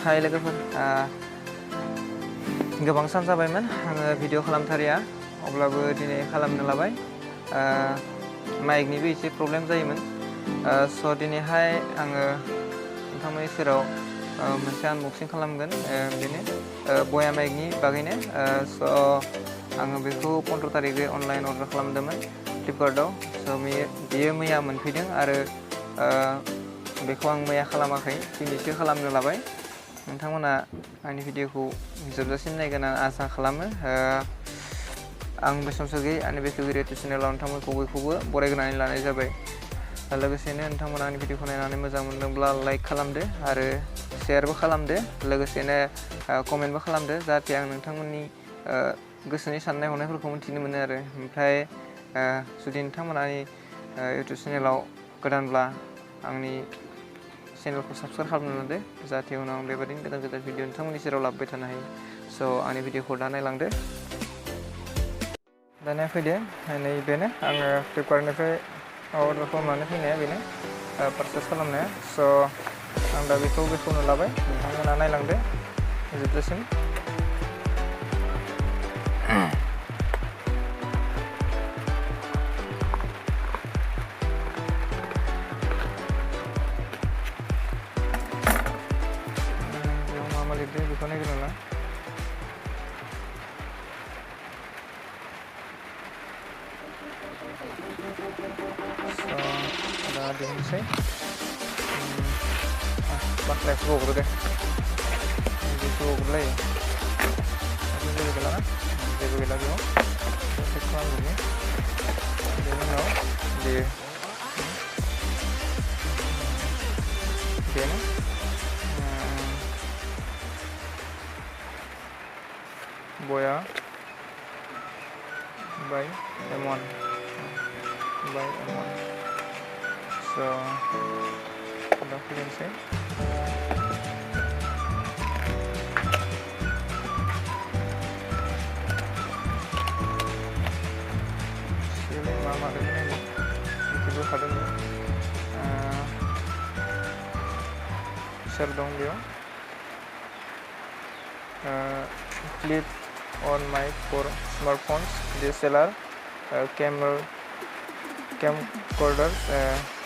हाय लोगोफोर गोबां सान जाबायमोन आङो भिडिअ खालामथारिया अब्लाबो दिनै खालामनो लाबाय माइकनिबो एसे प्रब्लेम जायोमोन स' दिनैहाय आङो नोंथांमोननि सेराव मोनसे आनबक्सिं खालामगोन बेनो बया माइकनि बागैनो स' आङो बेखौ 15 तारिखै अनलाइन अर्डार खालामदोंमोन फ्लिपकार्टआव स' बियो मैया मोनफैदों आरो बेखौ आं मैया खालामाखै दिनैसो खालामनो लाबाय नोंथांमोना आंनि भिडिअखौ जोबजासिम नायगोन आं आसा खालामो आं बेसमसगि आंनि बेसुगिरि इउटुब चेनेलाव नोंथांमोनखौ बयखौबो बरायग्रोनानै लानाय जाबाय लोगोसेनो नोंथांमोना आंनि भिडिअखौ नायनानै मोजां मोनदोंब्ला लाइक खालामदो आरो शेयारबो खालामदो लोगोसेनो कमेन्टबो खालामदो जाहाथे आं नोंथांमोननि गोसोनि साननाय हनायफोरखौ मिथिनो मोनो आरो ओमफ्राय जुदि नोंथांमोना आंनि इउटुब चेनेलाव गोदानब्ला आंनि चेनेलखौ साबस्क्राइब खालामनो लादो जाहाथे उनाव बेबायदिनो गोदान गोदान भिडिअ नोंथांमोननि सेराव लाबोबाय थानो हायो स' आंनि भिडिअखौ दा नायलांदो दानिया फैदो नैबेनो आङो फ्लिपकार्टनिफ्राय अर्डार खालामनानै फैनाया बेनो पारचेस खालामनाया स' आं दा बेखौ बेखेवनो लाबाय नोंथांमोना नायलांदो जोबजासिम बेखौ नायग्रोना दा दिहुनसै बाख्लायखौ हग्रो दे बेखौ हग्रोलायो जेबो गैला ना जेबो गैला बेयाव चेक खालामजोबनि बेनि उनाव बेयो बेनो बया बाय M1 स' दा खुलिनोसै मा मादों नायनो बेखौबो होखादों सोर दं बेयाव clip on mic for smartphones, DSLR, camcorders,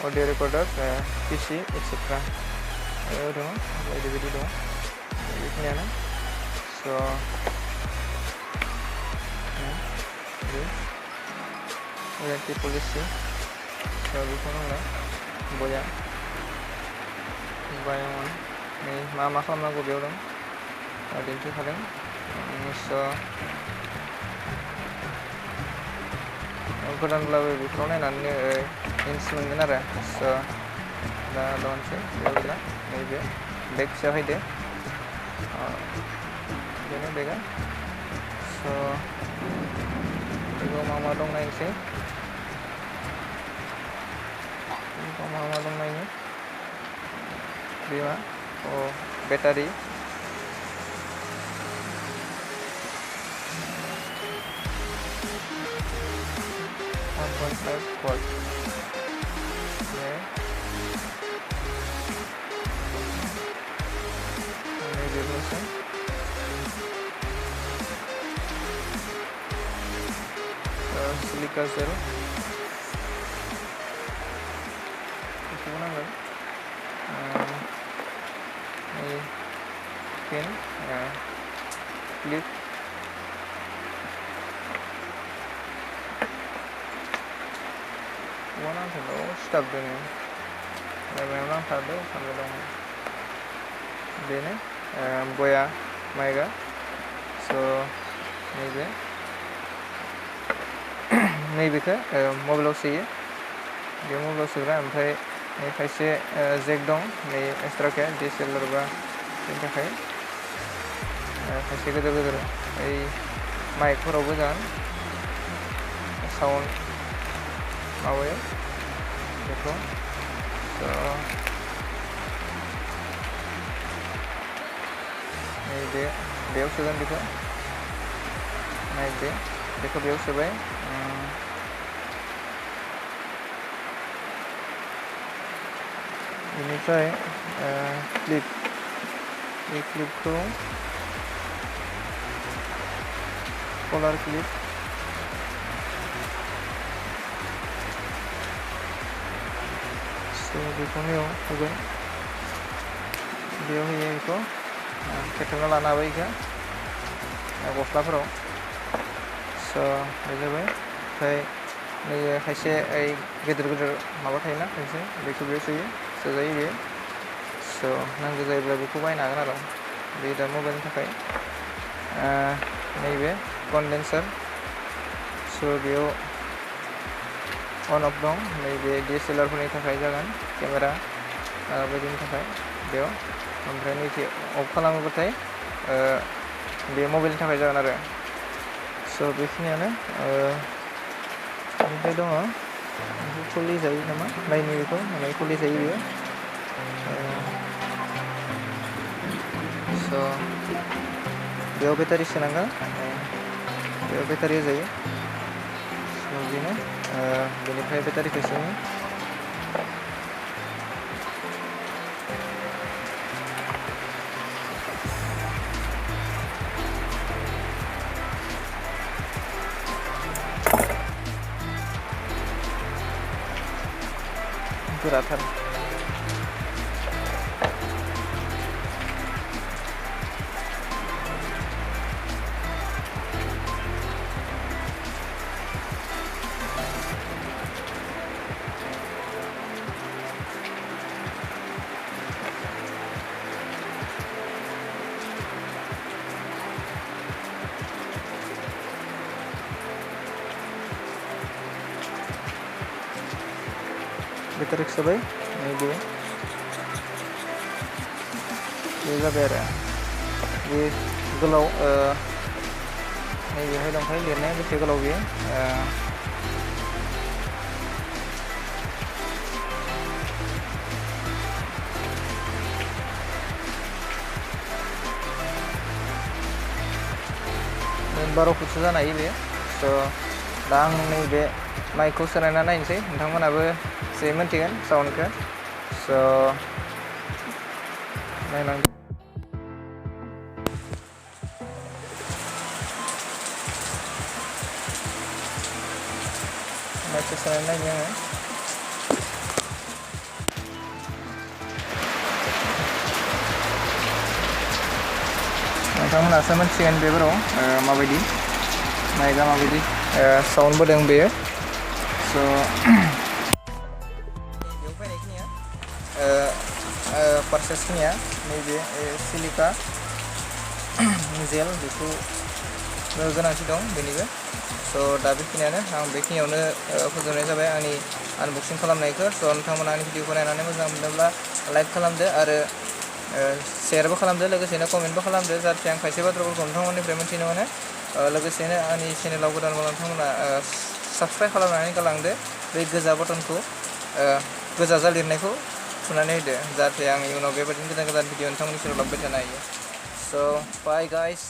audio recorders, PC, etc. dong, baयदि dong. बेखिनियानो स' वारेन्टि पलिसि स' बेखौ नांला बया बायमोन नै मा खालामनांगौ बेयाव दं दिन्थिखादों स' गोदानब्लाबो बेफोराव नायनानै हिन्ट्स मोनगोन आरो स' दा दंसै बेयाव गैला नैबे बेग फिसा फैदो बेनो बेगा स' बेयाव मा दं नायनोसै मा दं नायनो बे मा बेटारि 1.5 volt. Okay. Ini dia masih. Silica gel. Itu mana kan? Ini pin, clip. One stuck doing memang satu sampai dong ini boya mega so nैबेखौ मबाइलाव सोयो बे मबाइलाव सोग्रा ओमफ्राय खायसे जेक दं नै एक्सट्राके DSLR बा बेनि थाखाय खायसे गोदोर गोदोर ओइ माइकफोरावबो जागोन साउन्ड माबायो बेखौ नैबे बेयाव सोगोन बेखौ नायदो बेखौ बेयाव सोबाय बेनिफ्राय क्लिप बे क्लिपखौ कलार क्लिप बेखौ बेयाव होगोन बेयाव होयो बेखौ खेथना लानो हाबाय बेखौ गस्लाफोराव स' बे जाबाय ओमफ्राय नैबे खायसे ओइ गेदेर माबा थायोना खायसे बेखौ बेयाव सोजायो बेयो स' नांगौ जायोब्ला बेखौ बायनो हागोन आरो बे दा मबाइलनि थाखाय नैबे कन्डेन्सार स' बेयाव अन अफ दं नैबे DSLR फोरनि थाखाय जागोन केमेरा बायदिनि थाखाय बेयाव ओमफ्राय नैथि अफ खालामोबाथाय बे मबाइलनि थाखाय जागोन आरो स' बेखिनियानो ओमफ्राय दङ बेखौ खुलि जायो नामा नायनि बेखौ माने खुलि जायो बेयो स' बेयाव बेटारि सोनांगोन बेयाव बेटारि होजायो स' बेनो बेनिफ्राय बेटारिखौ सोनो गोराथार बेटारि सोबाय नैबे जाबाय आरो बे गोलाव नैबेहाय दंखायो लिरनाया बेसे गोलाव बेयो मोन 12 फुटसो जानो हायो बे स' दा आं नैबे माइकखौ सोनायना नायनोसै नोंथांमोनाबो एसे मोनथिगोन साउन्डखौ स' नायलांदो माइकखौ सोनानै नायनि आङो नोंथांमोनासो मोनथिगोन बेफोराव माबायदि माइकआ माबायदि साउन्ड बोदों बेयो स' बेयाव फैनायखिनिया पारचेसखिनिया नैबे सिलिका जेल बेखौ गोनांथि दं बेनिबो स' दा बेखिनियानो आं बेखिनियावनो फोजोबनाय जाबाय आंनि आनबक्सिं खालामनायखौ स' नोंथांमोना आंनि भिडिअखौ नायनानै मोजां मोनदोंब्ला लाइक खालामदो आरो शेयारबो खालामदो लोगोसेनो कमेन्टबो खालामदो जाहाथे आं खायसे बाथ्राफोरखौ नोंथांमोननिफ्राय मिथिनो मोनो लोगोसेनो आंनि चेनेलाव गोदानबा नोंथांमोना साबस्क्राइब खालामनानै गालांदो बे गोजा बटनखौ गोजा जा लिरनायखौ थुनानै होदो जाहाथे आं इयुनाव बेबायदिनो गोदान भिडिअ नोंथांमोननि सेराव लाबोबाय थानो हायो स' बाय गाइस